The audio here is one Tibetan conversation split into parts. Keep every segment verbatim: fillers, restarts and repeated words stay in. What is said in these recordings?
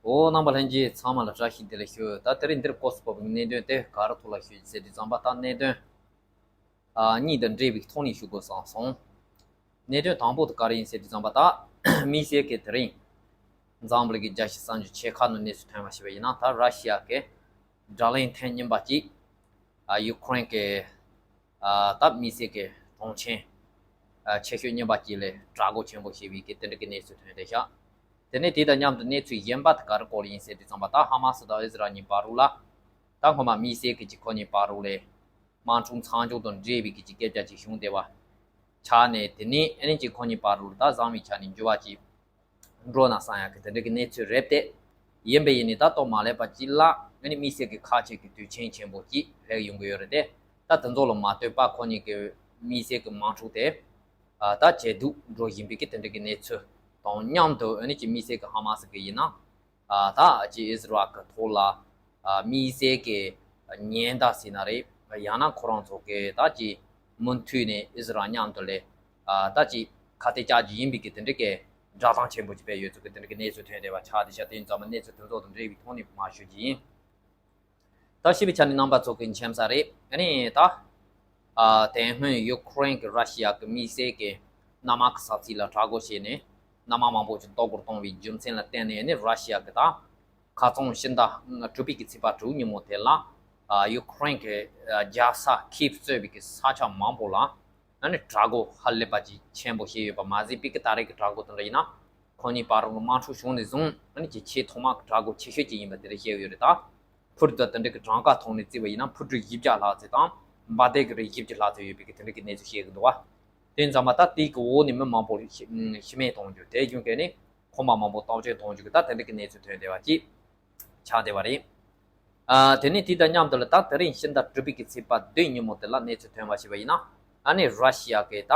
འོ། རྣམ་པ་ལྷན་རྒྱས་ཚང་མ་ལ་བཀྲ་ཤིས་བདེ་ལེགས་ཞུ། ད་དེ་རིང་འདིར་སྐོར་སུ་བབས་པའི་གནད་དོན་དེ་ག་རེ་ཐོག་ལ་ཞུ་རྒྱུ་ཟེར་དུས་ཙམ་པ། ད་གནད་དོན་ཨ་གཉིས་དང་འབྲེལ་བའི་ཐོག་ནས་ཞུ་དགོས་བསམ་སོང་། གནད་དོན་དང་པོ་དེ་ག་རེ་ཡིན་ཟེར་དུས་ཙམ་པ། ད་དམིགས་བསལ་གྱི་དེ་རིང་འཛམ་བུ་གླིང་གི་རྒྱལ་སྤྱི་གསར་འགྱུར་ཆེ་ཁག་ནང་གནས་ཚུལ་ཐོན་པ་ཞིག་ཡིན་ན། ད་ར་ཤི་ཡ་གི་དགྲ་ལན་ཐེངས་གཉིས་པ་ཅིག་ཨ་ཡུ་ཁུ་རེན་གྱི་ཨ་ད་དམིགས་བསལ་གྱི་གྲོང་ཁྱེར་ཨ་ཆེ་ཤོས་གཉིས་པ་ཅིག་ལ་དྲག་རྒོལ་ཆེན་པོ་བྱས་པའི་གི་དེ་འདྲ་གི་གནས་ཚུལ་ཐོན་བསྡད་ཤག། དེ་ནས་དེ་དང་མཉམ་དུ་གནས་ཚུལ་གཞན་པ་དེ་ག་རེ་སྐོར་ཡིན་ཟེར་དུས་ཙམ་པ། ད་ཧ་མ་སི་དང་ཨི་ཟི་རལ་གཉིས་བར་དུ་ལ་ད་སྔོན་མ་དམིགས་བསལ་གྱི་ཅིག་ཁོ་གཉིས་བར་དུ་ལ་དམག་འཁྲུག་མཚམས་འཇོག་དང་འབྲེལ་བའི་གི་ཅིག་སྐད་ཆ་ཅིག་བྱུང་བསྡད་པ་ཆགས་ནས། དེ་ནས་ཨ་ནི་ཅིག་ཁོ་གཉིས་བར་དུ་ད་བཟང་བའི་ཆ་ནས་འགྱུར་བ་ཅིག་འགྲོ་ན་བསམ་ཡག་གི་དེ་འདྲ་གི་གནས་ཚུལ་རེད་དེ། ཡིན་པ་ཡིན་ནའི་ད་ལྟོ་མ་སླེབས་པ་ཅིག་ལ་ཨ་ནི་དམིགས་བསལ་གྱི་ཁག་ཆེ་གི་དུས་ཆེན་ཆེན་པོ་ཅིག་སླེབས་ཡོང་གི་ཡོད་རེད་དེ། ད་དེ་ཚོ་ལ་མ་ལྟོས་པར་ཁོ་གཉིས་ཀྱི་དམིགས་བསལ་གྱི་དམག་འཁྲུག་དེ་ཨ་ད་ཇེ་སྡུག་འགྲོ་བཞིན་པའི་གི་དེ་འདྲ་གི་གནས་ཚུལ་དང་མཉམ་དུ། ཨ་ནི་ཅིག་དམིགས་བསལ་གྱི་ཧ་མ་སི་གི་ཡིན་ན་ཨ་ད་ཅིག་ཨི་ཟི་རལ་གྱི་ཐོག་ལ་ཨ་དམིགས་བསལ་གྱི་ཉེན་བརྡ་ཟེར་ན་རེད། ཡང་ན་ཁོ་རང་ཚོ་གི་ད་ཅིག་མུ་མཐུད་ནས་ཨི་ཟི་རལ་མཉམ་དུ་ལ་ཨ་ད་ཅིག་ཁ་གཏད་བཅག་རྒྱུ་ཡིན་པའི་གི་དེ་འདྲ་གི་བསྒྲགས་གཏམ་ཆེན་པོ་ཅིག་སྤེལ་ཡོད་ཚུལ་གྱི་དེ་འདྲ་གི་གནས་ཚུལ་ཐོན་བསྡད་པ་ཆགས་བསྡད་ཤག། དེ་ཡིན་ཙང་མ་གནས་ཚུལ་དེ་ཚོ་དང་འབྲེལ་བའི་ཐོག་ནས་མར་ཞུ་རྒྱུ་ཡིན། ད་ཞིབ་པའི་ཆ་ནས་རྣམ་པ་ཚོ་གི་མཁྱེན་གསལ་རེད། ཨ་ནི་ད་ཨ་དེ་སྔོན་ཡུ་ཁུ་རེན་གྱིས་ར་ཤི་ཡ་གི་དམིགས་བསལ་གྱི་གནམ་དམག་གི་ས་ཚིགས་ལ་དྲག་རྒོལ་བྱས་ནས་གནམ་དམག་མང་པོ་ཅིག་གཏོར་རྒོལ་བཏང་བའི་རྒྱུ་མཚན་ལ་བརྟེན་ནས། ཨ་ནི་ར་ཤི་ཡ་གི་ད་ཁ་རྩང་ཕྱི་ཟླ་དྲུག་པའི་གི་ཚེས་པ་དྲུག་ཉིན་མོ་དེ་ལ་ཨ་ཡུ་ཁུ་རེན་གྱི་ཨ་རྒྱལ་ས་ཁིབ་གཙོས་པའི་གི་ས་ཆ་མང་པོ་ལ་ཨ་ནི་དྲག་རྒོལ་ཧ་ལས་པ་ཅིག་ཆེན་པོ་བྱས་ཡོད་པ་མ་ཟད་པའི་གི་ད་རེས་ཀྱི་དྲག་རྒོལ་དེ་འདྲ་ཡིན་ན། ཁོ་གཉིས་བར་དུ་དམག་འཁྲུག་བྱུང་ནས་བཟུང་ཨ་ནི་ཅིག་ཆེས་ཐོག་མ་གི་དྲག་རྒོལ་ཆེ་ཤོས་ཅིག་ཡིན་པ་དེ་འདྲ་བཤད་ཡོད་རེད། ད་འཕུར་གྲུ་དེ་འདྲ་གི་གྲངས་ཀ་ཐོག་ནས་བརྩིས་པ་ཡིན་ན་འཕུར་གྲུ་བཞི་བརྒྱ་ལྷག་ཙམ་དང་འབར་མདེལ་གྱི་རིགས་བཞི་བརྒྱ་ལྷག་ཙམ་ཡོད་པའི་གི་དེ་འདྲ་གི་གནས་ཚུལ་བཤད་ཀྱི་འདུག་བ། དེ་ཙམ་པ་ད་དེའི་གི་འོག་ནས་མི་མང་པོ་ཤི་ཤི་རྨས་གཏོང་རྒྱུ། དེ་རྒྱུན་གྱི་ནི་ཁོམ་པ་མང་པོ་གཏོར་བཅོམ་གཏོང་རྒྱུ་གི་ད་དེ་འདྲ་གི་གནས་ཚུལ་ཐོན་བསྡད་པ་ཅིག་ཆགས་བསྡད་པ་རེད། ཨ་དེ་ནས་དེ་དང་མཉམ་དུ་ལ་ད་དེ་རིང་ཕྱི་ཟླ་དྲུག་པའི་གི་ཚེས་པ་བདུན་ཉིན་མོ་དེ་ལ་གནས་ཚུལ་ཐོན་པ་ཞིག་པ་ཡིན་ན། ཨ་ནི་ར་ཤི་ཡ་གི་ད་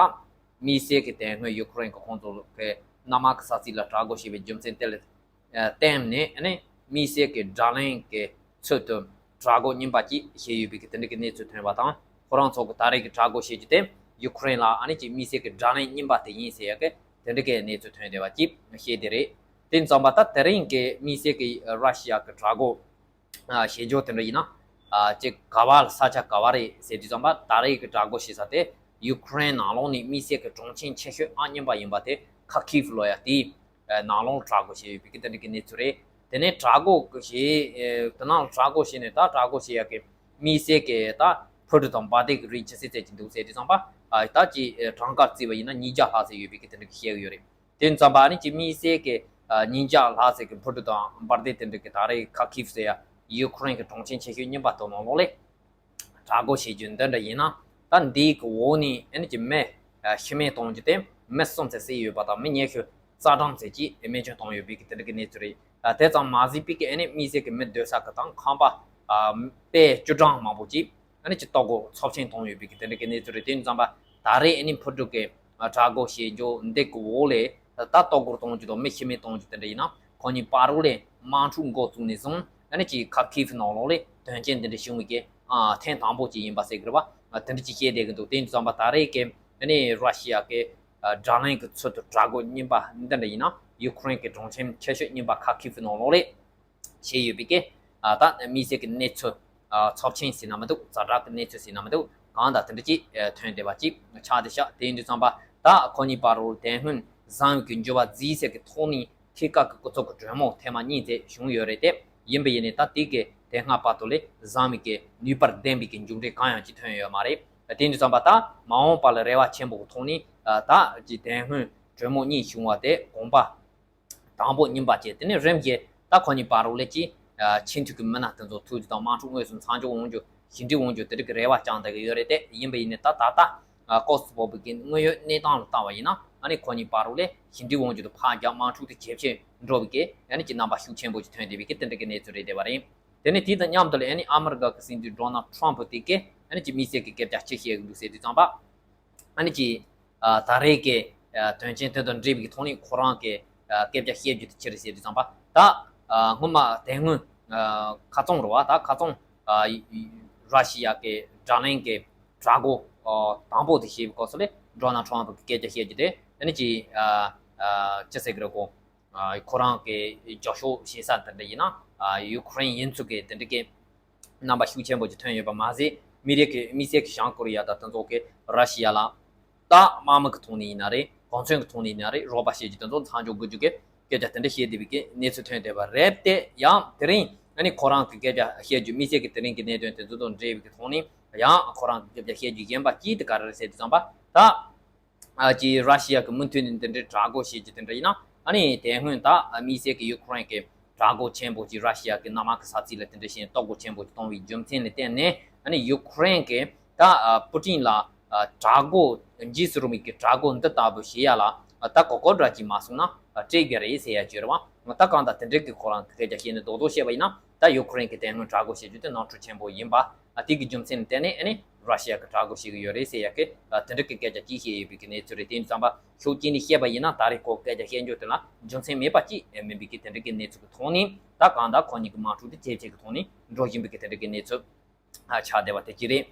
དམིགས་བསལ་གི་དེ་སྔོན་ཡུ་ཁུ་རེན་གི་ཁོང་ཚོ་གི་གནམ་དམག་གི་ས་ཚིགས་ལ་དྲག་རྒོལ་བྱས་པའི་རྒྱུ་མཚན་དེ་ལ་ཨ་བརྟེན་ནས། ཨ་ནི་དམིགས་བསལ་གི་དགྲ་ལན་གི་ཚུལ་དུ་དྲག་རྒོལ་རྙིང་པ་ཅིག་བྱས་ཡོད་པའི་གི་དེ་འདྲ་གི་གནས་ཚུལ་ཐོན་པ་དང་། ཁོ་རང་ཚོ་གི་ད་རེས་གི་དྲག་རྒོལ་བྱེད་རྒྱུ་དེ་ཡུ་ཁུ་རེན་ལ་ཨ་ནི་ཅིག་དམིགས་བསལ་གི་དགྲ་ལན་རྙིང་པ་དེ་ཡིན་ཟེར་ཡ་གི་དེ་འདྲ་གི་གནས་ཚུལ་ཐོན་བསྡད་པ་ཅིག་བཤད་དེ་རེད། དེ་ཙམ་པ་ད་དེ་རིང་གི་དམིགས་བསལ་གི་ར་ཤི་ཡ་གི་དྲག་རྒོལ་ཨ་བྱེད་ཕྱོགས་དེ་འདྲ་ཡིན་ན། ཨ་ཅིག་ག་བ་ལ་ས་ཆ་ག་བ་རེད་ཟེར་དུས་ཙམ་པ། ད་རེས་ཀྱི་དྲག་རྒོལ་བྱེད་ས་དེ་ཡུ་ཁུ་རེན་ནང་ལོགས་ནས་དམིགས་བསལ་གྱི་གྲོང་ཁྱེར་ཆེ་ཤོས་ཨང་གཉིས་པ་ཡིན་པ་དེ་ཁ་ཁིབ་ལོ་ཡ་དེའི་ཨ་ནང་ལོགས་དྲག་རྒོལ་བྱས་ཡོད་པའི་གི་དེ་འདྲ་གི་གནས་ཚུལ་རེད། དེ་ནས་དྲག་རྒོལ་བྱས་ཨ་དེ་ནང་ལ་དྲག་རྒོལ་བྱས་ནས། ད་དྲག་རྒོལ་བྱེད་ཡ་གི་དམིགས་བསལ་གྱི་ད་འཕུར་གྲུ་དང་འབར་མདེལ་གྱི་རིགས་ཇི་སྲིད་ཙམ་ཅིག་འདུག་ཟེར་དུས་ཙམ་པ། ཨ་ད་ཅིག་ཨ་གྲངས་ཀ་བརྩིས་པ་ཡིན་ན་ཉིས་བརྒྱ་ལྷག་ཙམ་ཡོད་པའི་གི་དེ་འདྲ་གི་བཤད་ཀྱི་ཡོད་རེད། དེ་ཙམ་པ་ཨ་ནི་ཅིག་དམིགས་བསལ་གྱི་ཨ་ཉིས་བརྒྱ་ལྷག་ཙམ་གྱི་འཕུར་གྲུ་དང་འབར་མདེལ་དེ་འདྲ་གི་ད་རེས་ཁ་ཁིབ་ཟེར་ཡ་ཡུ་ཁུ་རེན་གྱི་གྲོང་ཁྱེར་ཆེ་ཤོས་རྙིང་པ་དེ་ནང་ལོགས་ལ་དྲག་རྒོལ་བྱེད་རྒྱུ་འདི་འདྲ་ཡིན་ན། ད་འདིའི་གི་འོག་ནས་ཨ་ནི་ཅིག་མི་ཨ་ཤི་རྨས་གཏོང་རྒྱུ་དེ་མི་གསུམ་ཙམ་བསད་ཡོད་པ་དང་མི་ཉི་ཤུ་རྩ་གྲངས་ཙམ་ཅིག་རྨས་སྐྱོན་བཏང་ཡོད་པའི་གི་དེ་འདྲ་གི་གནས་ཚུལ་རེད། ཨ་དེ་ཙམ་མ་ཟད་པའི་གི་ཨ་ནི་དམིགས་བསལ་གྱི་མི་སྡོད་ས་གི་དང་ཁང་པ་ཨ་དཔེ་བཅུ་གྲངས་མང་པོ་ཅིག་ཨ་ནི་ཅིག་གཏོར་རྒོལ་ཚབས་ཆེན་བཏང་ཡོད་པའི་གི་དེ་འདྲ་གི་གནས་ཚུལ་རེད། དེ་ཙམ་པ་ད་རེས་ཨ་ནི་འཕུར་གྲུ་གི་ཨ་དྲག་རྒོལ་བྱེད་རྒྱུ་འདི་གི་འོག་ལ་ད་གཏོར་རྒོལ་གཏོང་རྒྱུ་དང་མི་ཤི་རྨས་གཏོང་རྒྱུ་དེ་འདྲ་ཡིན་ན། ཁོ་གཉིས་བར་དུ་ལ་དམག་འཁྲུག་འགོ་བཙུགས་ནས་བཟུང་ཨ་ནི་ཅིག་ཁ་ཁིབ་ནང་ལོགས་ལ་དོན་རྐྱེན་འདི་འདྲ་བྱུང་བའི་གི་ཨ་ཐེངས་དང་པོ་ཅིག་ཡིན་པ་ཟེར་གི་རེད་པ། ཨ་དེ་འདྲ་ཅིག་བཤད་བསྡད་གི་འདུག། དེ་ཙམ་པ་ད་རེས་ཀྱི་ཨ་ནི་ར་ཤི་ཡ་གི་ཨ་དགྲ་ལན་གྱི་ཚུལ་དུ་དྲག་རྒོལ་རྙིང་པ་འདི་འདྲ་ཡིན་ན། ཡུ་ཁུ་རེན་གྱི་གྲོང་ཁྱེར་ཆེ་ཤོས་རྙིང་པ་ཁ་ཁིབ་ནང་ལོགས་ལ་བྱས་ཡོད་པའི་གི་ཨ་ད་དམིགས་བསལ་གྱི་གནས་ཚུལ་ཨ་ཚབས་ཆེན་ཟེར་ན་མི་འདུག། ཛ་དྲག་གི་གནས་ཚུལ་ཟེར་ན་མི་འདུག། གང་ལྟར་དེ་འདྲ་ཅིག་ཨ་ཐོན་བསྡད་པ་ཅིག་ཆགས་བསྡད་ཤག། དེ་ཡིན་དུས་ཙམ་པ་ད་ཁོ་གཉིས་བར་དུ་དེ་སྔོན་བཟང་བའི་གི་འགྱུར་བ་བརྩིས་ས་གི་ཐོག་ནས་ཐད་ཀར་གྱི་སྐུ་ཚབ་ཀྱི་གྲོས་མོལ་ཐེངས་མ་གཉིས་དེ་བྱུང་ཡོད་རེད་དེ། ཡིན་པ་ཡིན་ནའི་ད་དེ་གི་དེ་སྔ་བར་དུ་ལ་བཟང་བའི་གི་ནུས་པར་ལྡན་པའི་གི་མཇུག་འབྲས་གང་ཡང་ཅིག་ཐོན་ཡོད་མ་རེད། དེ་ཡིན་དུས་ཙམ་པ་ད་མ་འོངས་པ་ལ་རེ་བ་ཆེན་པོ་གི་ཐོག་ནས་ཨ་ད་ཀྱི་དེ་སྔོན་གྲོས་མོལ་གཉིས་བྱུང་བ་དེ་གོམ་པ་དང་པོ་རྙིང་པ་བྱས། དེ་ནས་རིམ་གྱིས་ད་ཁོ་གཉིས་བར་དུ་ལ་ཅིག་ཨ་ཆེས་མཐོའི་གི་མི་སྣ་དེ་ཚོ་ཐུག་རྒྱུ་དང་དམག་འཁྲུག་དངོས་སུ་མཚམས་འཇོག་འོང་རྒྱུ། ཞི་འགྲིག་འོང་རྒྱུ་དེ་འདྲ་གི་རེ་བ་བཅངས་བསྡད་ཀྱི་ཡོད་རེད་དེ། ཡིན་པ་ཡིན་ནའི་ད་ད་ལྟ་ཨ་སྐབས་སུ་བབས་པའི་གི་དངོས་ཡོད་གནས་སྟངས་ལ་བལྟས་པ་ཡིན་ན། ཨ་ནི་ཁོ་གཉིས་བར་དུ་ལ་ཞི་འགྲིག་འོང་རྒྱུ་དང་ཕར་རྒྱག་དམག་འཁྲུག་དེ་ཇེ་ཆེར་འགྲོ་བའི་གི་ཨ་ནི་ཅིག་རྣམ་པ་ཤུགས་ཆེན་པོ་ཅིག་ཐོན་བསྡད་པའི་གི་དེ་འདྲ་གི་གནས་ཚུལ་རེད་བསྡད་པ་རེད། དེ་ནས་དེ་དང་མཉམ་དུ་ལ་ཨ་ནི་ཨ་མི་རི་ཀ་གི་སྲིད་འཛིན་ཌོ་ནལ་ཊམ་པ་དེ་གིས་ཨ་ནི་ཅིག་དམིགས་བསལ་གྱི་སྐད་ཆ་ཅིག་བཤད་ཀྱི་འདུག་ཟེར་དུས་ཙམ་པ། ཨ་ནི་ཅིག་ཨ་ད་རེས་ཀྱི་ཨ་དོན་རྐྱེན་དེ་དང་འབྲེལ་བའི་ཐོག་ནས་ཁོ་རང་གིས་ཨ་སྐད་ཆ་བཤད་རྒྱུ་དེ་ཅི་རེད་ཟེར་དུས་ཙམ་པ། ད་ཨ་སྔོན་མ་དེ་སྔོན་ཨ་ཁ་རྩང་རེད་པ། ད་ཁ་རྩང་ཨ་ར་ཤི་ཡ་གི་དགྲ་ལན་གྱི་དྲག་རྒོལ་ཨ་དང་པོ་དེ་བྱེད་པའི་སྐབས་སུ་ལ་ཌོ་ནལ་ཊམ་པ་གིས་སྐད་ཆ་བཤད་རྒྱུ་དེ། ཨ་ནི་ཅིག་ཨ་ཨ་ཅི་ཟེར་གི་རེད་གོ། ཁོ་རང་གི་རྒྱབ་སྐྱོར་བྱེད་ས་དེ་འདྲ་ཡིན་ན་ཡུ་ཁུ་རེན་ཡིན་ཚུལ་གྱི་དེ་འདྲ་གི་རྣམ་པ་ཤུགས་ཆེན་པོ་ཅིག་ཐོན་ཡོད་པ་མ་ཟད། མི་རིགས་ཀྱི་དམིགས་བསལ་གྱི་བྱང་ཀོ་རི་ཡ་དང་དེ་ཚོ་གི་ར་ཤི་ཡ་ལ་ད་དམག་མི་གི་ཐོག་ནས་ཡིན་ན་རེད། གོ་མཚོན་གི་ཐོག་ནས་ཡིན་ན་རེད། རོགས་པ་བྱེད་རྒྱུ་དེ་ཚོ་མཚམས་འཇོག་དགོས་རྒྱུ་གི་སྐད་ཆ་དེ་འདྲ་བཤད་བསྡད་པའི་གི་གནས་ཚུལ་ཐོན་བསྡད་པ་རེད་དེ། ཡང་དེ་རིང་ཨ་ནི་ཁོ་རང་གི་སྐད་ཆ་བཤད་རྒྱུ་དམིགས་བསལ་གྱི་དེ་རིང་གི་གནད་དོན་དེ་ཚོ་དང་འབྲེལ་བའི་གི་ཐོག་ནས་ཡང་ཁོ་རང་གི་སྐད་ཆ་བཤད་རྒྱུ་གཞན་པ་གཅིག་དེ་ག་རེ་རེད་ཟེར་དུས་ཙམ་པ་ད། ཨ་ཅི་ར་ཤི་ཡ་གི་མུ་མཐུད་ནས་འདི་འདྲའི་དྲག་རྒོལ་བྱེད་རྒྱུ་དེ་འདྲ་ཡིན་ན། ཨ་ནི་དེ་སྔོན་ད་དམིགས་བསལ་གྱི་ཡུ་ཁུ་རེན་གྱི་དྲག་རྒོལ་ཆེན་པོ་ཅིག་ར་ཤི་ཡ་གི་གནམ་དམག་གི་ས་ཚིགས་ལ་དེ་འདྲ་བཞིན་གཏོར་རྒོལ་ཆེན་པོ་ཅིག་གཏོང་བའི་རྒྱུ་མཚན་ལ་བརྟེན་ནས། ཨ་ནི་ཡུ་ཁུ་རེན་གྱི་ད་ཨ་པུ་ཏིན་ལ་ཨ་དྲག་རྒོལ་འཇིགས་སུ་རུང་བའི་གི་དྲག་རྒོལ་འདི་ལྟ་བུ་བྱེད་ཡ་ལ་ཨ་ད་གོ་སྐབས་འདྲ་ཅིག་མ་སོང་ན་ཨ་སྤྲད་དགོས་རེད་ཟེར་ཡ་བརྗོད་རེད་བ། ད་གང་ལྟར་དེ་འདྲའི་གི་ཁོ་རང་གི་སྐད་ཆ་བཤད་ནས་རྡོག་རྡོག་བཤད་པ་ཡིན་ན། ད་ཡུ་ཁུ་རེན་གྱི་དེ་སྔོན་དྲག་རྒོལ་བྱེད་རྒྱུ་དེ་ནོར་འཁྲུལ་ཆེན་པོ་ཡིན་པ། ཨ་དེ་གི་རྒྱུ་མཚན་ལ་བརྟེན་ནས་ཨ་ནི་ར་ཤི་ཡ་གི་དྲག་རྒོལ་བྱེད་ཀྱི་ཡོད་རེད་ཟེར་ཡ་གི་ཨ་དེ་འདྲ་གི་སྐད་ཆ་ཅིག་བཤད་ཡོད་པའི་གི་གནས་ཚུལ་རེད། དེ་ཡིན་དུས་ཙམ་པ་ཤུགས་ཅིག་ནས་བཤད་པ་ཡིན་ན་ད་རེས་ཁོ་སྐད་ཆ་བཤད་རྒྱུ་དེ་ལ་རྒྱུ་མཚན་མེད་པ་ཅིག་མིན་པའི་གི་དེ་འདྲ་གི་གནས་ཚུལ་གི་ཐོག་ནས། ད་གང་ལྟར་ཁོ་གཉིས་ཀྱི་དམག་འཁྲུག་དེ་ཇེ་ཆེ་གི་ཐོག་ནས་འགྲོ་བཞིན་པའི་གི་དེ་འདྲ་གི་གནས་ཚུལ་ཨ་ཆགས་བསྡད་པ་དེ་གཅིག་རེད།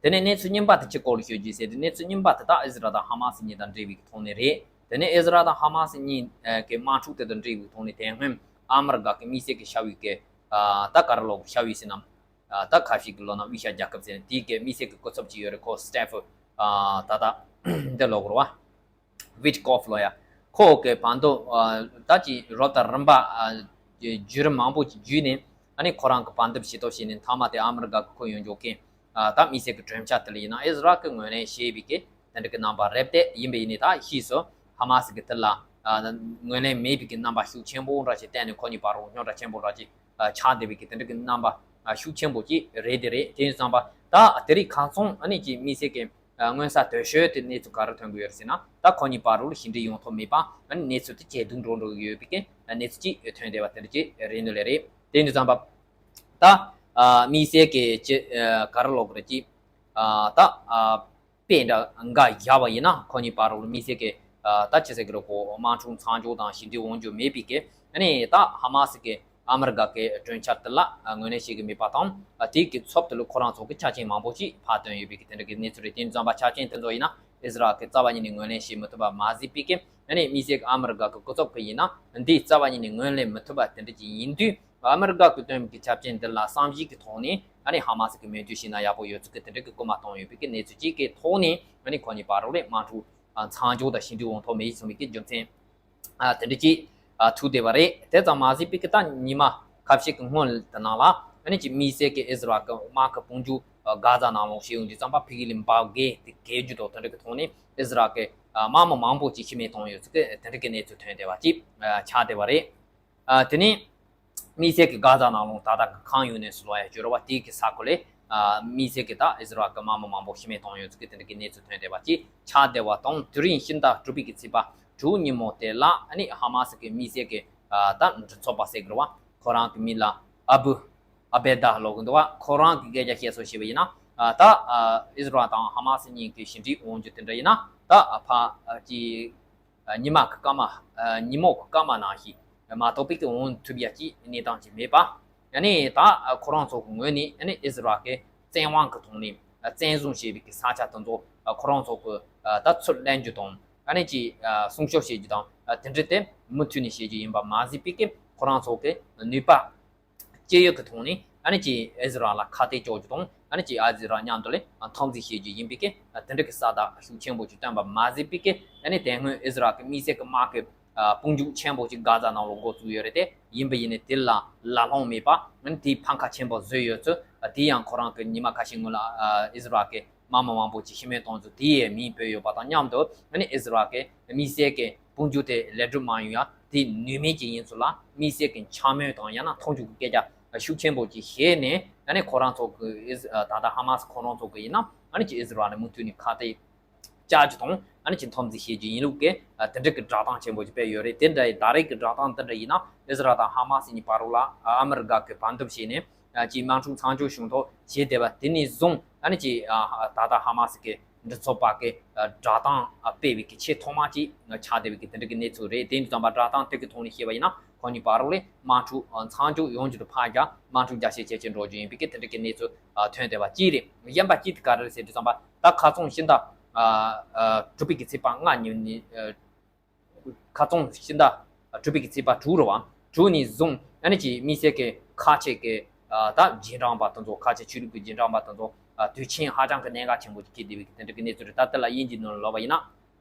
དེ་ནས་གནས་ཚུལ་རྙིང་པ་དེ་གཅིག་སྐོར་ལ་ཤོད་རྒྱུ་ཟེར་དུས། གནས་ཚུལ་རྙིང་པ་དེ་ད་ཨི་ཟི་རལ་དང་ཧ་མ་སི་གཉིས་དང་འབྲེལ་བའི་གི་ཐོག་ནས་རེད། དེ་ནས་ཨི་ཟི་རལ་དང་ཧ་མ་སི་གཉིས་ཀྱི་དམག་འཁྲུག་དེ་དང་འབྲེལ་བའི་ཐོག་ནས་དེ་སྔོན་ཨ་མི་རི་ཀ་གི་དམིགས་བསལ་གྱི་བྱ་བའི་གི་ཨ་ད་ག་རེ་ལབ་དགོས། བྱ་བའི་ཟེར་ན་ཨ་ད་ཁ་ཤས་ཀྱིས་ལབ་ན་དབུས་ཤར་རྒྱལ་ཁབ་ཟེར་ནས། དེའི་གི་དམིགས་བསལ་གྱི་སྐུ་ཚབ་ཅིག་ཡོད་རེད། ཁོ་སི་ཏེ་ཕི་ཨ་ད་ད་འདི་ལབ་དགོས་རེད་བ། ཝིཊ་ཀོབ་ལབ་ཡ། ཁོ་གི་བར་འདུམ་ཨ་ད་ཅིག་རོབ་དང་རིམ་པ་ཨ་བརྒྱུད་རིམ་མང་པོ་ཅིག་བརྒྱུད་ནས། ཨ་ནི་ཁོ་རང་གི་བར་འདུམ་བྱེད་ཐབས་བྱས་ནས་མཐའ་མ་དེ་ཨ་མི་རི་ཀ་གི་ཁོ་ཡོང་འཇོག་མཁན་ཨ་ད་དམིགས་བསལ་གྱི་གྲོས་འཆར་དེ་ལ་ཡིན་ན་ཨི་ཟི་རལ་གྱིས་ངོས་ལེན་བྱས་པའི་གི་དེ་འདྲ་གི་རྣམ་པ་རེད་དེ། ཡིན་པ་ཡིན་ནའི་ད་ཕྱིས་སུ་ཧ་མ་སི་གི་དེ་ལ་ཨ་ངོས་ལེན་མེད་པའི་གི་རྣམ་པ་ཤུགས་ཆེན་པོ་འདྲ་ཞིག་བསྟན་ནས། ཁོ་གཉིས་བར་རོགས་རྙོག་དྲ་ཆེན་པོ་འདྲ་ཞིག་ཨ་ཆགས་བསྡད་པའི་གི་དེ་འདྲ་གི་རྣམ་པ་ཨ་ཤུགས་ཆེན་པོ་ཅིག་རེད་དེ་རེད། དེ་ཡིན་ཙམ་པ་ད་དེ་རིང་ཁ་སང་ཨ་ནི་ཅིག་དམིགས་བསལ་གྱི་ཨ་མངོན་གསལ་དོད་ཤོས་དེ་གནས་ཚུལ་ག་རེ་ཐོན་གྱི་ཡོད་རེད་ཟེར་ན། ད་ཁོ་གཉིས་བར་རོགས་ལ་ཞི་འགྲིག་ཡོང་ཐབས་མེད་པ། ཨ་ནི་གནས་ཚུལ་དེ་ཇེ་སྡུག་འགྲོ་འགྲོ་གི་ཡོད་པའི་གི་གནས་ཚུལ་ཅིག་ཐོན་བསྡད་པ་དེ་འདྲ་ཅིག་རེད་འདུག་ལེ་རེད། དེ་ཡིན་དུས་ཙམ་པ་ད་ཨ་དམིགས་བསལ་གྱི་ཅི་ཨ་ག་རེ་ལབ་དགོས་རེད། ཅིག་ཨ་ད་ཨ་དཔེ་འདྲ་འགའ་བཞག་པ་ཡིན་ན། ཁོ་གཉིས་བར་རོགས་ལ་དམིགས་བསལ་གྱི་ཨ་ད་ཅི་ཟེར་གི་རེད། ཁོ་དམག་འཁྲུག་མཚམས་འཇོག་དང་ཞི་འགྲིག་འོང་རྒྱུ་མེད་པའི་གི། ཨ་ནི་ད་ཧ་མ་སི་གི་ཨ་མི་རི་ཀ་གི་གྲོས་འཆར་དེ་ལ་ཨ་ངོས་ལེན་བྱེད་ཀྱི་མེད་པ་དང་། ཨ་དེའི་གི་ཚབ་ཏུ་ལ་ཁོ་རང་ཚོ་གི་ཆ་རྐྱེན་མང་པོ་ཞིག་ཕར་བཏོན་ཡོད་པའི་གི་དེ་འདྲ་གི་གནས་ཚུལ་རེད། དེ་ཡིན་དུས་ཙམ་པ་ཆ་རྐྱེན་དེ་ཚོ་ཡིན་ན་ཨི་ཟི་རལ་གྱིས་རྩ་བ་ཉིད་ནས་ངོས་ལེན་བྱེད་མི་ཐུབ་པ་མ་ཟད་པའི་གི། ཨ་ནི་དམིགས་བསལ་གྱི་ཨ་མི་རི་ཀ་གི་སྐུ་ཚབ་ཀྱིས་ཡིན་ན་འདི་རྩ་བ་ཉིད་ནས་ངོས་ལེན་མི་ཐུབ་པ་དེ་འདྲ་ཅིག་ཡིན་དུས། ཨ་མི་རི་ཀ་གིས་བཏོན་པའི་གི་ཆ་རྐྱེན་འདི་ལ་བསམ་གཞིག་གི་ཐོག་ནས། ཨ་ནི་ཧ་མ་སི་གིས་མོས་མཐུན་བྱས་ན་ཡག་པོ་ཡོད་ཚུལ་གྱི་དེ་འདྲ་གི་སྐུལ་མ་བཏང་ཡོད་པའི་གི་གནས་ཚུལ་ཅིག་གི་ཐོག་ནས། ཨ་ནི་ཁོ་གཉིས་བར་རོགས་ལ་དམག་འཁྲུག་ཨ་མཚམས་འཇོག་དང་ཞི་འགྲིག་འོང་ཐབས་མེད་སོང་བའི་གི་རྒྱུ་མཚན་ཨ་དེ་འདྲ་ཅིག་ཨ་ཐུག་བསྡད་པ་རེད། དེ་ཙམ་མ་ཟད་པའི་གི་ད་ཉི་མ་ཁ་ཤས་ཀྱི་སྔོན་དེ་ནང་ལ། ཨ་ནི་ཅིག་དམིགས་བསལ་གྱི་ཨི་ཟི་རལ་གྱི་དམག་གི་དཔུང་འཇུག་ཨ་གྷ་ཛ་ནང་ལོགས་བྱེད་ཡོང་དུས་ཙམ་པ་ཕ་གི་ལ་འབར་གས་དེ་གས་རྒྱུ་དང་། དེ་འདྲ་གི་ཐོག་ནས་ཨི་ཟི་རལ་གྱི་ཨ་དམག་མི་མང་པོ་ཅིག་ཤི་རྨས་བཏང་ཡོད་ཚུལ་གྱི་དེ་འདྲ་གི་གནས་ཚུལ་ཐོན་བསྡད་པ་ཅིག་ཨ་ཆགས་བསྡད་པ་རེད། ཨ་དེ་ནས་དམིགས་བསལ་གྱི་གྷ་ཛ་ནང་ལོགས་ད་ལྟ་གི་ཁམས་ཡུ་ནེ་སི་ལབ་ཡ་ཅིག་ཡོད་རེད་བ། དེའི་གི་ས་ཁུལ་ལ་ཨ་དམིགས་བསལ་གྱི་ད་ཨི་ཟི་རལ་གྱི་དམག་མི་མང་པོ་ཤི་རྨས་བཏང་ཡོད་ཚུལ་གྱི་དེ་འདྲ་གི་གནས་ཚུལ་ཐོན་བསྡད་པ་ཅིག་ཆགས་བསྡད་པ་དང་། དེ་རིང་ཕྱི་ཟླ་དྲུག་པའི་གི་ཚེས་པ་དྲུག་ཉིན་མོ་དེ་ལ། ཨ་ནི་ཧ་མ་སི་གི་དམིགས་བསལ་གྱི་ཨ་ད་མགྲིན་ཚབ་པ་ཟེར་གི་རེད་བ། ཁོ་རང་གི་མིང་ལ་ཨ་བུ་ཨ་བེ་ད་ལབ་གི་འདུག་བ། ཁོ་རང་གི་སྐད་ཆ་བཤད་སྲོལ་བྱས་པ་ཡིན་ན། ཨ་ད་ཨ་ཨི་ཟི་རལ་དང་ཧ་མ་སི་གཉིས་ཀྱི་ཞི་འགྲིག་འོང་རྒྱུ་དེ་འདྲ་ཡིན་ན། ད་ཨ་ཕ་ཨ་ཅིག་ཉི་མ་གི་སྐར་མ། ཉིན་མོ་གི་སྐར་མ་ནང་བཞིན་མ་གཏོགས་པའི་གི་འོང་ཐུབ་ཡ་ཅིག་གནས་སྟངས་ཅིག་མེད་པ། ཡང་ནི་ད་ཁོ་རང་ཚོ་གི་ངོས་ནས་ཨ་ནི་ཨི་ཟི་རལ་གྱི་བཙན་དབང་གི་ཐོག་ནས་བཙན་བཟུང་བྱས་པའི་གི་ས་ཆ་དེ་ཚོ་ཁོ་རང་ཚོ་གི་ད་ཚུར་ལེན་རྒྱུ་དང་། ཨ་ནི་ཅིག་སྲུང་སྐྱོབ་བྱེད་རྒྱུ་དང་། དེ་འདྲ་དེ་མུ་མཐུད་ནས་བྱེད་རྒྱུ་ཡིན་པ་མ་ཟད་པའི་གི་ཁོ་རང་ཚོ་གི་ནུས་པ་སྐྱེད་ཡོད་ཀྱི་ཐོག་ནས། ཨ་ནི་ཅིག་ཨི་ཟི་རལ་ལ་ཁ་གཏད་གཅོག་རྒྱུ་དང་། ཨ་ནི་ཅིག་ཨི་ཟི་རལ་མཉམ་དུ་ལ་འཐབ་འཛིང་བྱེད་རྒྱུ་ཡིན་པའི་གི་དེ་འདྲ་གི་ས་བརྡ་ཤུགས་ཆེན་པོ་ཅིག་བཏོན་པ་མ་ཟད་པའི་གི། ཨ་ནི་དེ་སྔོན་ཨི་ཟི་རལ་གི་དམིགས་བསལ་གི་དམག་གི་དཔུང་འཇུག་ཆེན་པོ་ཅིག་གྷ་ཛ་ནང་ལ་འགོ་བཙུགས་ཡོད་རེད་དེ། ཡིན་པ་ཡིན་ནའི་དེ་ལ་ལ་ལྷོང་མེད་པ། ཨ་ནི་དེའི་ཕམ་ཁ་ཆེན་པོ་བཟོས་ཡོད་ཚུལ། དེ་ཡང་ཁོ་རང་གི་ཉི་མ་ཁ་ཤས་སྔོན་ལ་ཨི་ཟི་རལ་གི་དམག་མི་མང་པོ་ཅིག་ཤི་རྨས་བཏང་ཚུལ་དེ་ཡང་མིང་བཏོན་ཡོད་པ་དང་མཉམ་དུ། ཨ་ནི་ཨི་ཟི་རལ་གི་དམིགས་བསལ་གི་དཔུང་འཇུག་དེ་ལེགས་གྲུབ་མ་ཡོང་ཡ་དེ་ནུས་མེད་ཅིག་ཡིན་ཚུལ་ལ་དམིགས་བསལ་གྱི་འཕྱ་སྨོད་དང་ཡང་ན་མཐོང་ཆུང་གི་སྐད་ཆ་ཤུགས་ཆེན་པོ་ཅིག་བཤད་ནས། ཨ་ནི་ཁོ་རང་ཚོ་གི་ཨི་ཟི་ད་ལྟ་ཧ་མ་སི་ཁོ་རང་ཚོ་གི་ཡིན་ན། ཨ་ནི་ཅིག་ཨི་ཟི་རལ་ནས་མུ་མཐུད་ནས་ཁ་གཏད་བཅག་རྒྱུ་དང་། ཨ་ནི་ཅིག་འཐབ་འཛིང་བྱེད་རྒྱུ་ཡིན་ལུགས་ཀྱི་དེ་འདྲ་གི་བསྒྲགས་གཏམ་ཆེན་པོ་ཅིག་སྤེལ་ཡོད་རེད། དེ་འདྲ་ཡི་ད་རེས་ཀྱི་བསྒྲགས་གཏམ་དེ་འདྲ་ཡིན་ན། ཨི་ཟི་རལ་དང་ཧ་མ་སི་གཉིས་བར་ལ་ཨ་མི་རི་ཀ་གི་བར་འདུམ་བྱས་ནས། ཅིག་དམག་འཁྲུག་མཚམས་འཇོག་བྱུང་ཐོག་བྱས་བསྡད་པ་དེ་ནས་བཟུང་། ཨ་ནི་ཅིག་ད་ལྟ་ཧ་མ་སི་གི་མགྲིན་ཚབ་པ་གི་བསྒྲགས་གཏམ་སྤེལ་བའི་གི་ཆེས་ཐོག་མ་ཅིག་ཆགས་བསྡད་པའི་གི་དེ་འདྲ་གི་གནས་ཚུལ་རེད། དེ་ཡིན་དུས་ཙམ་པ་བསྒྲགས་གཏམ་དེ་གི་ཐོག་ནས་བཤད་པ་ཡིན་ན། ཁོ་གཉིས་བར་ལ་དམག་འཁྲུག་མཚམས་འཇོག་ཡོང་རྒྱུ་དང་ཕར་རྒྱ་དམག་འཁྲུག་རྒྱ་ཆེ་ཇེ་ཆེ་འགྲོ་རྒྱུ་ཡིན་པའི་གི་དེ་འདྲ་གི་གནས་ཚུལ་ཐོན་བསྡད་པ་གཅིག་རེད། གཞན་པ་གཅིག་དེ་ག་རེ་རེད་ཟེར་དུས་ཙམ་པ། ད་ཁ་སང་ཕྱི་ཟླ་དྲུག་པའི་གི་ཚེས་པ་ལྔ་ཉིན་ནས། ཁ་སང་ཕྱི་ཟླ་ དྲུག་པའི་གི་ཚེས་པ་དྲུག་རེད་བ། དྲུག་ནས་བཟུང་ཨ་ནི་ཅིག་དམིགས་བསལ་གྱི་ཁ་ཆེ་གི་ད་རྗེས་འབྲང་པ་དེ་ཚོ། ཁ་ཆེ་ཆོས་ལུགས་ཀྱི་རྗེས་འབྲང་པ་དེ་ཚོ་དུས་ཆེན་ཧ་ཅང་གི་གནད་འགག་ཆེན་པོ་ཅིག་འཁེལ་བསྡད་པའི་གི་དེ་འདྲ་གི་གནས་ཚུལ་རེད། ད་དེ་ལ་དབྱིན་ཇིའི་ནང་ལ་ལབ་པ་ཡིན་ན།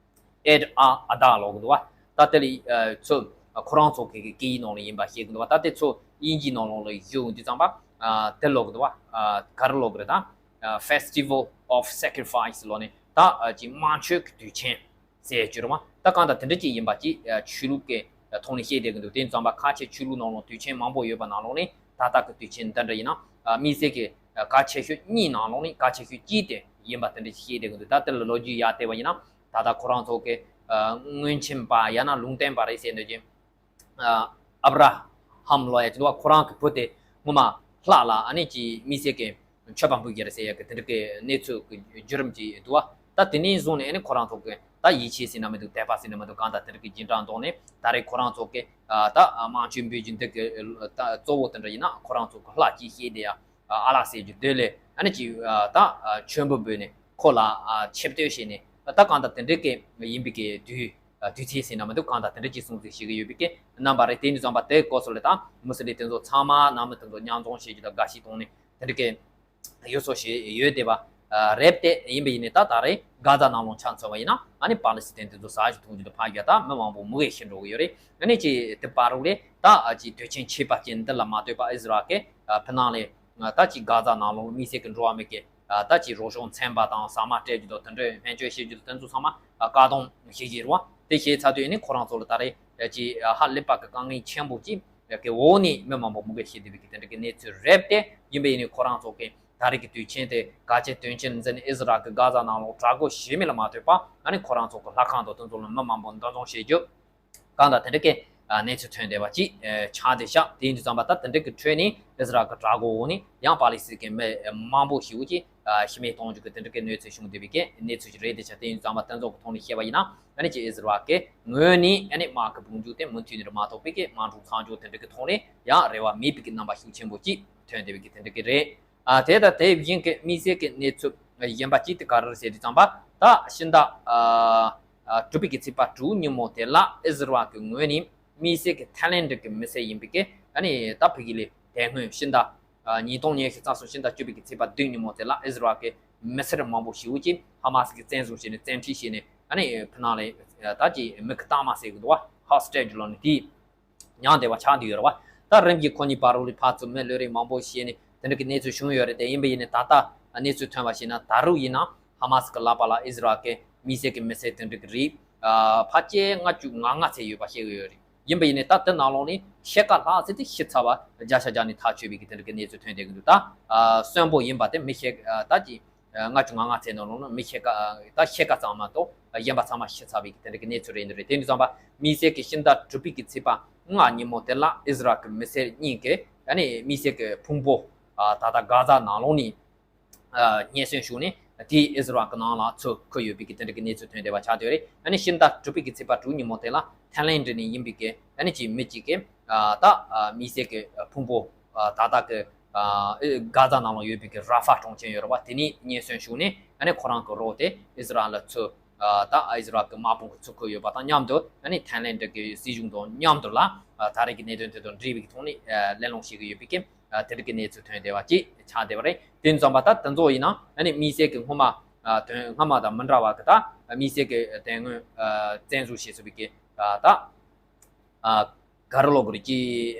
Eid al Adha ལབ་གི་འདུག་བ། ད་དེ་ལ་ཚོ་ཁོ་རང་ཚོ་གི་གི་སྐད་ཡིག་ནང་ལ་ཡིན་པ་བཤད་གི་འདུག་བ། ད་དེ་ཚོ་དབྱིན་ཇིའི་ནང་ལོགས་ལ་ཡོང་དུས་ཙམ་པ་དེ་ལབ་གི་འདུག་བ། ག་རེ་ལབ་གི་རེད་ད། Festival of Sacrifice ལབ་ནས་ད་ཅིག་དམར་མཆོད་ཀྱི་དུས་ཆེན་ཟེར་རྒྱུ་རེད་མ། ད་གང་ལྟར་དེ་འདྲ་ཅིག་ཡིན་པ་ཅིག་ཆོས་ལུགས་ཀྱི་ཐོག་ནས་བཤད་བསྡད་ཀྱི་འདུག་དེ་ཙམ་པ་ཁ་ཆེ་ཆོས་ལུགས་ནང་ལོགས་དུས་ཆེན་མང་པོ་ཡོད་པ་ནང་ལོགས་ནས་ད་ལྟ་གི་དུས་ཆེན་འདི་འདྲ་ཡིན་ན་དམིགས་བསལ་གྱི་གལ་ཆེ་ཤོས་གཉིས་ནང་ལོགས་ནས་གལ་ཆེ་ཤོས་གཅིག་དེ་ཡིན་པ་དེ་འདྲ་ཅིག་བཤད་བསྡད་ཀྱི་འདུག་ད་དེ་ལ་ལོ་རྒྱུས་ཡར་བལྟས་པ་ཡིན་ན་ད་ལྟ་ཁོ་རང་ཚོ་གི་སྔོན་ཆད་པ་ཡང་ན་ལུང་བསྟན་པ་རེད་ཟེར་འདོད་ཀྱི། ཨབ་ར་ཧམ་ལབ་ཡ་ཅིག་འདུག་བ། ཁོ་རང་གི་བུ་དེ་སྔོན་མ་ལྷ་ལ་ཨ་ནི་ཅིག་དམིགས་བསལ་གྱི་མཆོད་པ་འབུལ་གྱི་རེད་ཟེར་ཡ་གི་དེ་འདྲ་གི་གནས་ཚུལ་གྱི་བརྒྱུད་རིམ་ཅིག་འདུག་བ། ད་དེ་ནས་བཟུང་ནས་ཨ་ནི་ཁོ་རང་ཚོ་གི་ད་ཡིད་ཆེས་ཟེར་ན་མི་འདུག་དད་པ་ཟེར་ན་མི་འདུག་གང་ལྟར་དེ་འདྲ་གི་རྗེས་འབྲང་ཐོག་ནས་ད་རེས་ཁོ་རང་ཚོ་གི་ད་དམར་མཆོད་འབུལ་རྒྱུ་འདི་གི་ད་གཙོ་བོ་དེ་འདྲ་ཡིན་ན་ཁོ་རང་ཚོ་གི་ལྷ་གཅིག་བཤད་བསྡད་ཡ། ཨ་ལགས་ཟེར་རྒྱུ་འདོད་ལས་ཨ་ནི་ཅིག་ད་མཆོད་འབུལ་འབུལ་ནས་ཁོ་ལ་ཆེ་བསྟོད་བྱས་ནས་ད་གང་ལྟར་དེ་འདྲའི་སྐད་ཡིན་པའི་སྐད་དུས་དུས་ཚིགས་ཟེར་ན་མི་འདུག་གང་ལྟར་དེ་འདྲ་ཅིག་སྲུང་བརྩི་བྱེད་ཀྱི་ཡོད་པའི་སྐད་རྣམ་པ་རེད། དེ་ནས་བཟུང་པ་དེ་སྐོར་སོགས་ལ་ད་མུ་སི་ལིམ་དེ་ཚོ་ཚང་མ་ནང་མི་དེ་ཚོ་མཉམ་འཛོམས་བྱེད་རྒྱུ་དང་དགའ་ཞིག་གཏོང་ནས་དེ་འདྲའི་སྐད་ཡོད་སོ་ཞེས་ཡོད་བསྡད་པ་རེད་དེ། ཡིན་པ་ཡིན་ནས་ད་ད་རེས་གྷ་ཛ་ནང་ལོགས་ཆ་མཚོན་པ་ཡིན་ན་ཨ་ནི་པ་ལི་སི་ཐན་དེ་ཚོ་ཟ་རྒྱུ་འཐུང་རྒྱུ་དང་ཕ་རྒྱུ་ད་མི་མང་པོ་མུ་གེ་ཤི་འགྲོ་གི་ཡོད་རེད། ཨ་ནི་ཅིག་དེ་བར་རུ་ལས་ད་ཅིག་དུས་ཆེན་ཆེ་བ་ཅན་འདི་ལ་མ་ལྟོས་པ་ཨི་ཟི་རལ་གྱི་ཕི་ནང་ལས་ད་ཅིག་གྷ་ཛ་ནང་ལོགས་དམིགས་བསལ་གྱི་འགྲོ་བ་མི་གི་ད་ཅིག་རོགས་སྐྱོར་ཚན་པ་དང་ཟ་མ་སྤྲད་རྒྱུ་དང་དེ་འདྲའི་སྨན་བཅོས་བྱེད་རྒྱུ་དང་དེ་ཚོ་ཚང་མ་བཀག་སྡོམ་བྱེད་ཀྱི་རེད་བ། དེ་བྱས་ཚར་དུས་ཨ་ནི་ཁོ་རང་ཚོ་ལ་ད་རེས་ཅིག་ཧ་ལས་པ་གི་དཀའ་ངལ་ཆེན་པོ་ཅིག་གི་འོག་ནས་མི་མང་པོ་མུ་གེ་ཤི་བསྡད་པའི་གི་དེ་འདྲ་གི་གནས་ཚུལ་རེད་དེ། ཡིན་པ་ཡིན་ནའི་ཁོ་རང་ཚོ་གི་ད་རེས་ཀྱི་དུས་ཆེན་དེ་གལ་ཆེ་དོན་ཆེན་འཛིན་ཨི་ཟི་རལ་གྱི་གྷ་ཛ་ནང་ལོགས་དྲག་རྒོལ་བྱེད་མིན་ལ་མ་ལྟོས་པ་ཨ་ནི་ཁོ་རང་ཚོ་གི་ལྷ་ཁང་དང་དེ་ཚོ་ལ་མི་མང་པོ་འདུ་འཛོམས་བྱེད་རྒྱུ། གང་ལྟར་དེ་འདྲ་གི་གནས་ཚུལ་ཐོན་བསྡད་པ་ཅིག་ཆགས་བསྡད་ཤག་དེ་ཡིན་དུས་ཙམ་པ་ད་དེ་འདྲ་གི་ཁྲོད་ནས་ཨི་ཟི་རལ་གྱི་དྲག་རྒོལ་འོག་ནས་ཡང་པ་ལི་སི་གི་མི་མང་པོ་ཞིག་ཅིག་ཤི་རྨས་གཏོང་རྒྱུ་གི་དེ་འདྲ་གི་གནས་ཚུལ་བྱུང་བསྡད་པའི་གི་གནས་ཚུལ་ཞིག་རེད་དེ་ཤག་དེ་ཡིན་དུས་ཙམ་པ་དེ་ཚོ་གི་ཐོག་ནས་བཤད་པ་ཡིན་ན་ཨ་ནི་ཅིག་ཨི་ཟི་རལ་གི་ངོས་ནས་ཨ་ནི་དམག་གི་དཔུང་འཇུག་དེ་མུ་མཐུད་ནས་མ་ཐོག་པའི་གི་དམག་འཁྲུག་མཚམས་འཇོག་དེ་འདྲ་གི་ཐོག་ནས་ཡང་རེ་བ་མེད་པའི་གི་རྣམ་པ་ཤུགས་ཆེན་པོ་ཅིག་ཐོན་བསྡད་པའི་གི་དེ་འདྲ་གི་རེད། ཨ་དེ་དང་དེ་བཞིན་གྱི་དམིགས་བསལ་གྱི་གནས་ཚུལ་གཞན་པ་གཅིག་དེ་ག་རེ་རེད་ཟེར་དུས་ཙམ་པ། ད་ཕྱི་ཟླ་ཨ་ཨ་དྲུག་པའི་གི་ཚེས་པ་དྲུག་ཉིན་མོ་དེ་ལ་ཨི་ཟི་རལ་གྱི་ངོས་ནས་དམིགས་བསལ་གྱི་ཐའི་ལེན་ཌི་གི་མི་སེར་ཡིན་པའི་གི་ཨ་ནི་ད་ཕ་གི་ལ་དེ་སྔོན་ཕྱི་ཟླ་ཨ་ཉིས་སྟོང་ཉི་ཤུ་རྩ་གསུམ་ཕྱི་ཟླ་བཅུ་པའི་གི་ཚེས་པ་བདུན་ཉིན་མོ་དེ་ལ་ཨི་ཟི་རལ་གྱི་མི་སེར་མང་པོ་ཞིག་ཅིག་ཧ་མ་སི་གི་བཙན་བཟུང་བྱས་ནས་བཙན་ཁྲིད་བྱས་ནས་ཨ་ནི་ཕི་ནང་ལ་ད་ཅིག་མི་གི་གཏའ་མ་ཟེར་གི་འདུག་བ། ཧོ་སི་ཊེ་ཇི་ལབ་ནས་དེ། མྱངས་བསྡད་པ་ཆགས་བསྡད་ཡོད་རེད་བ། ད་རིམ་གྱིས་ཁོ་གཉིས་བར་རུ་ལ་ཕར་ཚུར་མི་བློ་རིག་མང་པོ་བྱས་ནས་དེ་འདྲ་གི་གནས་ཚུལ་བྱུང་ཡོད་རེད་དེ། ཡིན་པ་ཡིན་ནའི་ད་ལྟ་གནས་ཚུལ་ཐོན་པ་ཞིག་ན་ད་རུང་ཡིན་ན་ཧ་མ་སི་གི་ལག་པ་ལ་ཨི་ཟི་རལ་གི་དམིགས་བསལ་གི་མི་སེར་དེ་འདྲ་གི་རིགས་ཕལ་ཆེར་ལྔ་བཅུ་ང་ལྔ་ཙམ་ཡོད་པ་བཤད་གི་ཡོད་རེད། ཡིན་པ་ཡིན་ནའི་ད་དེ་ནང་ལོགས་ནས་ཕྱེད་ཀ་ལྷག་ཙམ་དེ་ཤི་ཚར་བ་བརྒྱ་ཆ་བརྒྱ་ནས་ཐག་ཆོད་པའི་གི་དེ་འདྲ་གི་གནས་ཚུལ་ཐོན་བསྡད་གི་འདུག་ད་གསོན་པོ་ཡིན་པ་དེ་མི་ཤེས་ད་ཅི། ལྔ་བཅུ་ང་ལྔ་ཙམ་ནང་ལོགས་ནས་མི་ཕྱེད་ཀ་ད་ཕྱེད་ཀ་ཙམ་མ་གཏོགས་གཞན་པ་ཚང་མ་ཤི་ཚར་བའི་གི་དེ་འདྲ་གི་གནས་ཚུལ་རེད་འདི་རེད། དེ་འདྲ་ཙམ་པ་དམིགས་བསལ་གི་ཕྱི་ཟླ་དྲུག་པའི་གི་ཚེས་པ་ལྔ་ཉིན་མོ་དེ་ལ་ཨི་ཟི་རལ་གི་མི་སེར་གཉིས་ཀྱིས་ཨ་ནི་དམིགས་བསལ་གི་ཕུང་པོ་ད་ལྟ་གྷ་ཛ་ནང་ལོགས་ནས་རྙེད་སོན་ཞུས་ནས་དེ་ཨི་ཟི་རལ་གི་ནང་ལ་ཚུར་འཁུར་ཡོད་པའི་གི་དེ་འདྲ་གི་གནས་ཚུལ་ཐོན་བསྡད་པ་ཆགས་བསྡད་རེད། ཨ་ནི་ཕྱི་ཟླ་དྲུག་པའི་གི་ཚེས་པ་དྲུག་ཉིན་མོ་དེ་ལ་ཐའི་ལེན་ཌི་ནས་ཡིན་པའི་གི་ཨ་ནི་ཅིག་མི་གཅིག་གིས་ད་དམིགས་བསལ་གི་ཕུང་པོ་ད་ལྟ་གི་ཨ་ཨེ་གྷ་ཛ་ནང་ལ་ཡོད་པའི་གི་ར་ཧྥ་གྲོང་ཁྱེར་ཡོད་རེད་བ། དེ་ནས་རྙེད་སོན་ཞུས་ནས་ཨ་ནི་ཁོ་རང་གི་རོགས་དེ་ཨི་ཟི་རལ་ལ་ཚུར་ཨ་ད་ཨི་ཟི་རལ་གི་དམག་དཔུང་གི་ཚུར་འཁུར་ཡོད་པ་དང་མཉམ་དུ་ཨ་ནི་ཐའི་ལེན་ཌི་གི་སྲིད་གཞུང་དང་མཉམ་དུ་ལ་ཨ་ད་རེས་ཀྱི་གནད་དོན་དེ་དང་འབྲེལ་བའི་གི་ཐོག་ནས་ཨ་གླེང་སློང་བྱེད་ཀྱི་ཡོད་པའི་གི་ཨ་དེ་འདྲ་གི་གནས་ཚུལ་ཐོན་བསྡད་པ་ཅིག་ཆགས་བསྡད་པ་རེད། དེ་ཙམ་པ་ད་དེ་ཚོ་ཡིན་ན་ཨ་ནི་དམིགས་བསལ་གི་སྔོན་མ་ཨ་དོན་སྔ་མ་དང་མི་འདྲ་བ་གི་ད་དམིགས་བསལ་གི་དེ་སྔོན་ཨ་བཙན་བཟུང་བྱས་ཚུལ་བའི་གི་ཨ་ད། ཨ་ག་རེ་ལབ་དགོས་རེད་ཀྱི།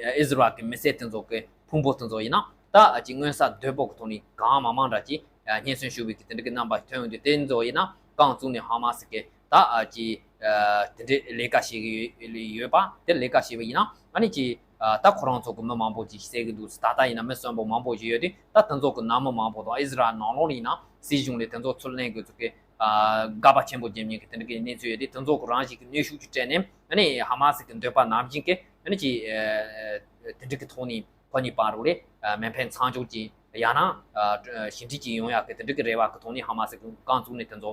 ཨི་ཟི་རལ་གྱི་མི་སེར་དེ་ཚོ་གི་ཕུང་པོ་དེ་ཚོ་ཡིན་ན་ད་ཨ་ཅིག་མངོན་གསལ་དོད་པོ་གི་ཐོག་ནས་གང་མང་མང་འདྲ་ཅིག་ཨ་རྙེད་སོན་ཞུ་བའི་གི་དེ་འདྲ་གི་རྣམ་པ་ཐོན་ཡོང་དུས། དེ་ཚོ་ཡིན་ན་རྐང་བཙུགས་ནས་ཧ་མ་སི་གི་ད་ཨ་ཅིག་ཨ་དེ་འདྲའི་ལས་ཀ་བྱེད་ཀྱི་ཡོད་ཡོད་པ་དེ། ལས་ཀ་བྱས་པ་ཡིན་ན་ཨ་ནི་ཅིག་ཨ་ད་ཁོ་རང་ཚོ་གི་མི་མང་པོ་ཅིག་བསད་གི་འདུག་ད་ལྟ་ཡིན་ན་མི་གསོན་པོ་མང་པོ་ཞིག་ཡོད་དུས། ད་དེ་ཚོ་གི་ནང་མི་མང་པོ་དང་ཨི་ཟི་རལ་ནང་ལོགས་ནས་ཡིན་ན་སྲིད་གཞུང་ལས་དེ་ཚོ་ཚུར་ལེན་དགོས་ཚུལ་གི་ཨ་དགག་པ་ཆེན་པོ་བརྒྱབ་མཁན་གྱི་དེ་འདྲ་གི་གནས་ཚུལ་ཡོད་དེ། དེ་ཚོ་གི་རང་བཞིན་གྱི་གནོན་ཤུགས་ཅིག་སྤྲད་ནས་ཨ་ནི་ཧ་མ་སི་གི་འདོད་པ་ནང་བཞིན་གྱི་ཨ་ནི་ཅིག་ཨ་དེ་འདྲ་གི་ཐོག་ནས་ཁོ་གཉིས་བར་རུ་ལས་ཨ་མེ་འཕེན་མཚམས་འཇོག་ཅིག་ཡང་ན་ཨ་ཞི་འགྲིག་ཅིག་ཡོང་ཡག་གི་དེ་འདྲ་གི་རེ་བ་གི་ཐོག་ནས་ཧ་མ་སི་གི་རྐང་བཙུགས་ནས་དེ་ཚོ་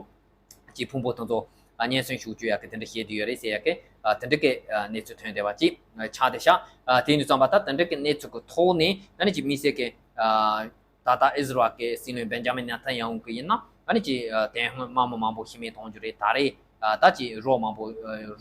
ཅིག་ཕུང་པོ་དེ་ཚོ་ཨ་རྙེད་སོན་ཞུ་བཅུག་ཡག་གི་དེ་འདྲ་བཤད་དུ་ཡོད་རེད་ཟེར་ཡག་གི་ཨ་དེ་འདྲ་གི་ཨ་གནས་ཚུལ་ཐོན་བསྡད་པ་ཅིག་ཆགས་བསྡད་ཤག་ཨ་དེ་ཡིན་དུས་ཙམ་པ་ད་དེ་འདྲ་གི་གནས་ཚུལ་གི་ཐོག་ནས་ཨ་ནི་ཅིག་དམིགས་བསལ་གི་ཨ་ད་ལྟ་ཨི་ཟི་རལ་གི་སྲིད་བློན་བེན་ཇ་མིན་ནེ་ཐན་ཡ་ཧུ་གི་ཡིན་ན་ཨ་ནི་ཅིག་ཨ་དེ་སྔོན་དམག་མི་མང་པོ་ཤི་རྨས་གཏོང་རྒྱུ་རེད། ད་རེས་ ད་ཅིག་རོགས་མང་པོ་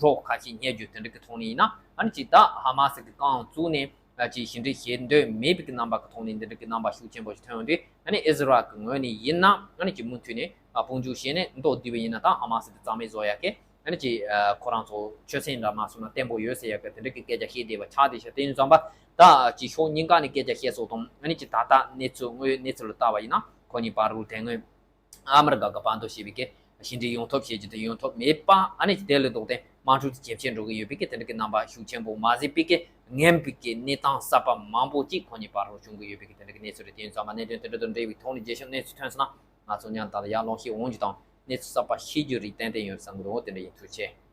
རོགས་ཁ་ཤས་རྙེད་རྒྱུ་དེ་འདྲ་གི་ཐོག་ནས་ཡིན་ན་ཨ་ནི་ཅིག་ད་ཧ་མ་སི་གི་རྐང་བཙུགས་ནས་ཅིག་ཞི་འགྲིག་བྱེད་འདོད་མེད་པའི་གི་རྣམ་པ་གི་ཐོག་ནས་འདི་འདྲ་གི་རྣམ་པ་ཤུགས་ཆེན་པོ་ཞིག་ཐོན་ཡོང་དུས་ཨ་ནི་ཨི་ཟི་རལ་གི་ངོས་ནས་ཡིན་ན་ཨ་ནི་ཅིག་མུ་མཐུད་ནས་དཔུང་འཇུག་བྱས་ནས་མདོ་བསྡུས་པ་ཡིན་ན་ད་ཧ་མ་སི་དེ་རྩ་མེད་བཟོ་ཡག་གི་ཨ་ནི་ཅིག་ཁོ་རང་ཚོ་ཆོད་སེམས་འདྲ་མ་སོང་ན་བརྟན་པོ་ཡོད་ཟེར་ཡག་གི་དེ་འདྲ་གི་སྐད་ཆ་བཤད་བསྡད་པ་ཆགས་བསྡད་ཤག་དེ་ཡིན་ཙང་པ་ད་ཅིག་ཕྱོགས་གཉིས་ཀ་ནས་སྐད་ཆ་བཤད་སོང་དང་ཨ་ནི་ཅིག་ད་ལྟ་གནས་ཚུལ་དངོས་ཡོད་གནས་ཚུལ་ལ་ལྟ་བ་ཡིན་ན་ཁོ་གཉིས་བར་དུ་དེ་སྔོན། ཨ་མི་རི་ཀ་གི་བར་དུ་བྱས་པའི་གི་ཞི་འགྲིག་ཡོང་ཐབས་བྱེད་རྒྱུ་དེ་ཡོང་ཐབས་མེད་པ་ཨ་ནི་དེ་ལས་ལྡོག་སྟེ་དམག་འཁྲུག་དེ་ཇེ་ཆེར་འགྲོ་གི་ཡོད་པའི་གི་དེ་འདྲ་གི་རྣམ་པ་ཤུགས་ཆེན་པོ་མ་ཟད་པའི་གི་ངན་པའི་གི་གནས་སྟངས་གསར་པ་མང་པོ་ཅིག་ཁོ་གཉིས་བར་དུ་བྱུང་གི་ཡོད་པའི་གི་དེ་འདྲ་གི་གནས་ཚུལ་རེད། དེ་ཡིན་ཙང་མ་གནད་དོན་དེ་འདྲ་དང་འབྲེལ་བའི་ཐོག་ནས་རྒྱས་ཤིང་གནས་ཚུལ་ཐོན་སོང་ན་ང་ཚོ་མཉམ་དུ་ཡར་ལོངས་ཤིག་འོང་རྒྱུ་དང་གནས་ཚུལ་གསར་པ་ཤེས་རྒྱུ་རིགས་ཏན་ཏན་ཡོད་བསམ་གི་འདུག་དེ་འདྲ་ཡིན། ཐུགས་རྗེ་ཆེ།